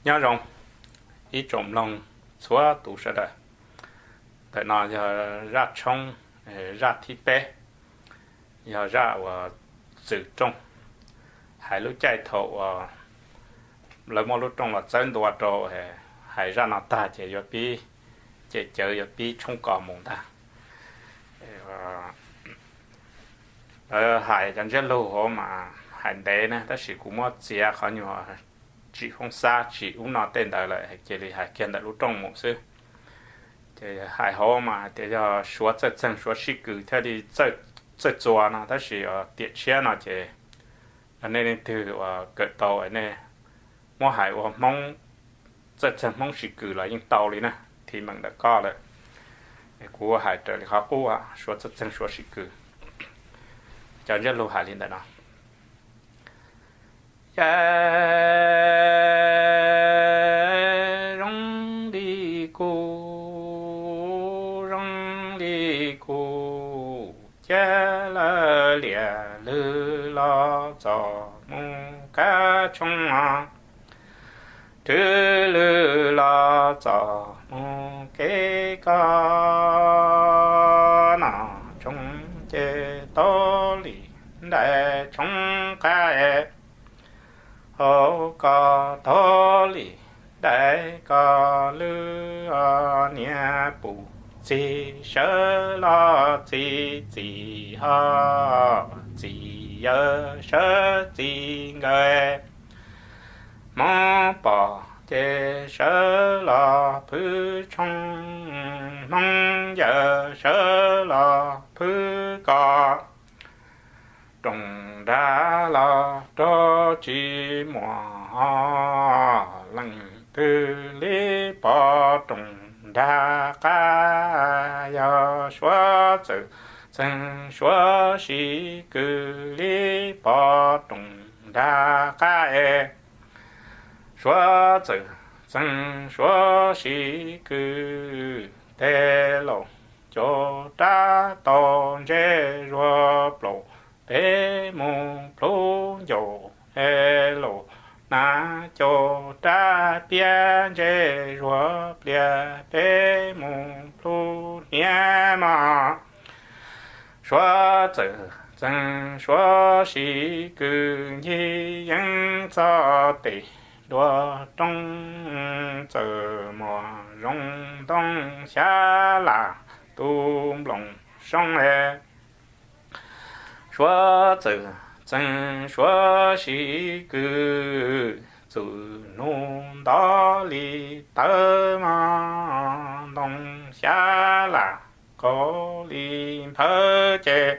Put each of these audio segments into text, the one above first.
Nyob zoo ib tsoom mloog txhua tus sawv daws. Ntawm no yog zaj tshoob, zaj thib peb, yog zaj uas txwm rooj. Hais lub caij thaum uas lawv muab lub rooj los txawb ntua rau, hais zaj no tag ces yuav pib, ces cawv yuav pib tshoob kos mus ntag. Lawv hais cov ntsiab lus hauv mas hais ntev na, tab sis kuv muab txiav qhov nyuag tsim foob xab tsim ub no tej ntawd lawm, cia li hais kiag ntawm lub rooj mus xwb. Ces hais hauv mas hais tias yog Suav txawj txeeg Suav sib kws thiaj li txawj txuas no, tab sis tiam tshiab no ces yog nej leej twg uas kawm tau nej muab hais ua Hmoob txawj txeeg Hmoob sib kws los yeej tau li na, thim meem ntawm koj lawm. Kuv hais raws li qhov qub, Suav txawj txeeg Suav sib kws. Cov ntsiab lus hais li ntawm no. Yawg zoo li kuv, zoo li kuv, cia lawv liam lwg los txog mus kab tshoob os. Rwg lwg los txog mus kev koj no, tshoob ces taug li nraim tshoob qab, hauv koj taug li nraim koj lwg os. Niam pum txig sawv los txi txiv ho, txiv yawg sawv txi nkawd. Hmoob pom ces sawv los phwb tshoob, Hmoob yawg sawv los phwb koj. Rooj nrag los raug tsis muaj ho, leej twg li pom rooj nrag qab. Yog Suav txawj txeeg Suav sib kws li pom rooj nrag qab es. Suav txawj txeeg Suav sib kws, tes laus caum rab taus ntsej zuag plaus, peb mus plhub ncaus es laus na, caum rab piab ntsej zuag pliag, peb mus plhub hniav mog. Suav txawj txeeg Suav sib kws, ncig yeeb txog tes duav roob, txawm muaj zoo ntoo xyab lam tu nploos soob es. Suav txawj txeeg Suav sib kws, txwm hnub ntov li tawv mog, ntoo xyab lam kaus li nphawv ces,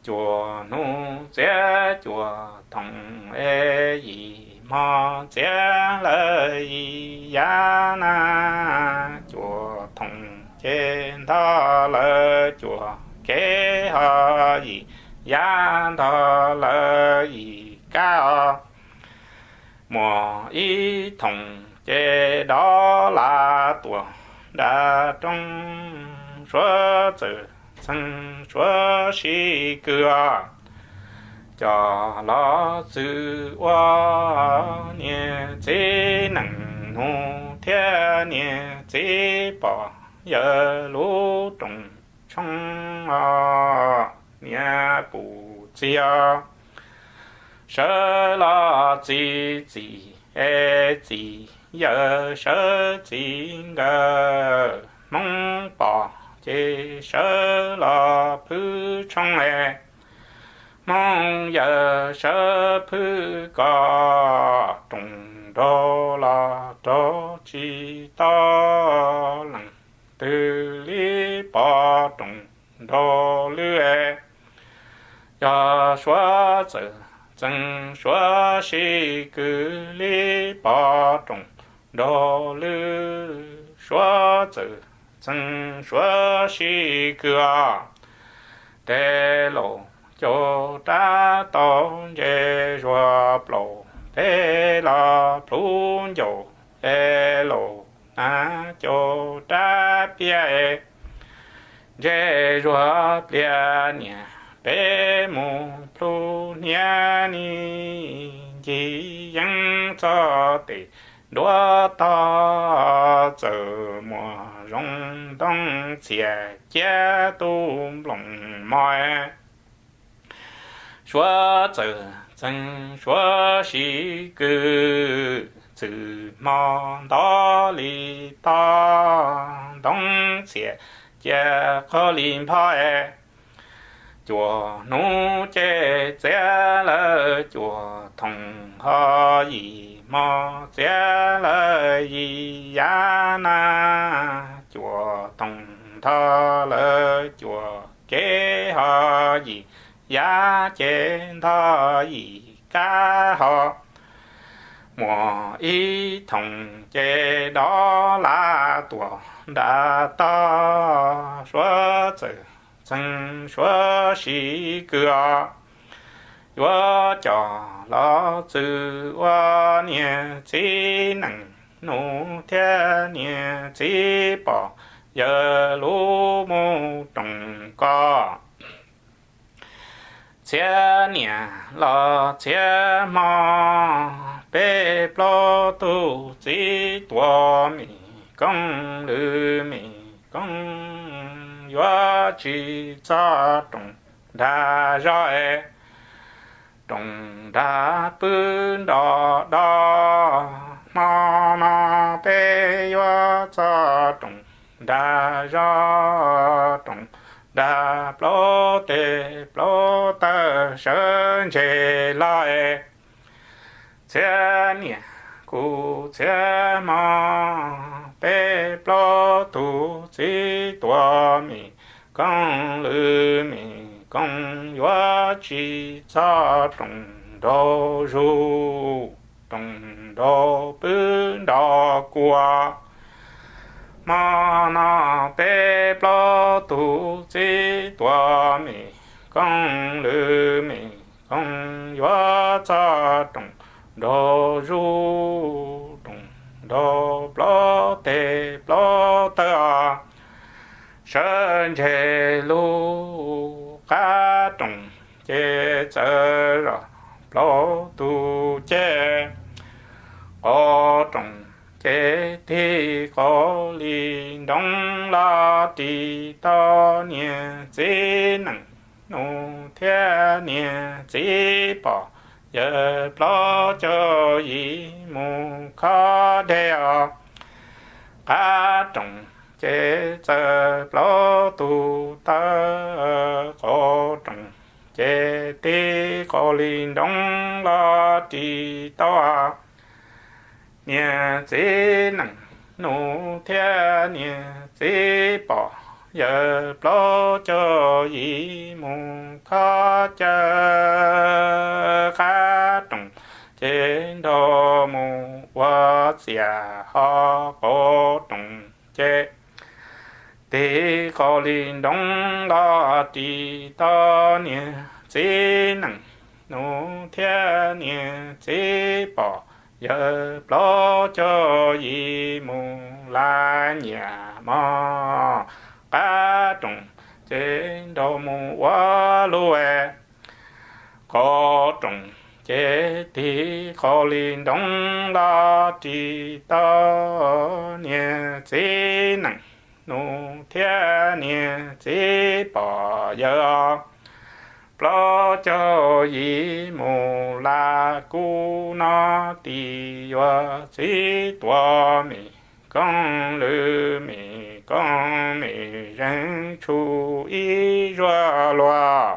cuaj hnub txiav cuaj thoom es, yim hmo txiav lawm yim yav na, cuaj thoom ces ntog lawm cuaj kev ho, yim yav ntog lawm yim kab os. Muaj ib thoom ces dov lam tuaj nram roob, Suav txawj txeeg Suav sib kws os. Coj los txwv ua niam txiv neej nus thiab niam txiv pog yawg lub rooj tshoob os, niam pum txiv os. Sawv los txi txiv es, txiv yawg sawv txi nkawd. Hmoob pom ces sawv los phwb tshoob es, Hmoob yawg sawv phwb koj. Rooj nraug los raug tsis tau, leej twg li pom rooj nraug lwg es. Yog Suav txawj txeeg Suav sib kws li pom rooj nraug lwg, Suav txawj txeeg Suav sib kws os. Tes laus caum rab taus ntsej zuag plaus, peb los plhub ncaus es laus na, caum rab piab es, ntsej zuag pliag niam, peb mus plhub hniav ni, ncig yeeb txog tes nruab tog txawm muaj zoo ntoo txias ciab tub nploos mos. Suav txawm txeeg suav sib kwv, txwm hmo nto li tog ntoo txias cia qhov li npho. Cuaj hnub ces txiav lawm cuaj thooj, ho yim hmo txiav lawm yim yav na. Cuaj thooj nto lawm cuaj kev, ho yim yav ces nto yim kab ho. Muaj ib thooj ces dob laj tuaj nram tog, suav txawm txeeg suav sib kwv os. Yuav coj los txwv ua niam txiv neej, nus thiab niam txiv pog yawg lub mus roos koj. Txhiab niam los txhiab hmo, peb plaub tug txiv tuaj mim koob lwm mim koob, yuav tsis txog roos nrag zog es, roos nrag pw nrov do. Hmo no peb yuav txog roos nrag zog, roos nrag plaub tes plaub taw sawv ntseg los es. Txhiab niam kuv txhiab hmo, peb plaub tug txiv tuaj mim koob lwm mim koob, yuav tsis txog roos nraug zuj, roos nraug pw nrov kua. Hmo no peb plaub tug txiv tuaj mim koob lwm mim koob, yuav txog roos nraug zuj, roos nraug plaub tes plaub taw, sawv ntseg lug qab roos ces txawm zog plaub tug ceg. Qaum roos ces tig qaum li nroos los ris tau niam txiv neej, nus thiab niam txiv pog yawg plaub caug yim mus khob dej os. Qab roos ces txawm plaub tug taw, qaum roos ces tig qaum li nroos los ris tau niam txiv neej, nus thiab niam txiv pog yawg plaub caug yim mus khob caw. Qab roos ces nraug mus ua txias ho, qaum roos ces tig qaum li nroos los ris tau niam txiv neej, nus thiab niam txiv pog yawg plaub caug yim mus laj nyiam mog. Qab roos ces nraug mus ua luj es, qaum roos ces tig qaum li nroos los ris tau niam txiv neej, nus thiab niam txiv pog yawg plaub caug yim mus laj kub no, ris yuav txiv tuaj mim koob lwm mim koob, mim zeeg tshuj ib zuag luag.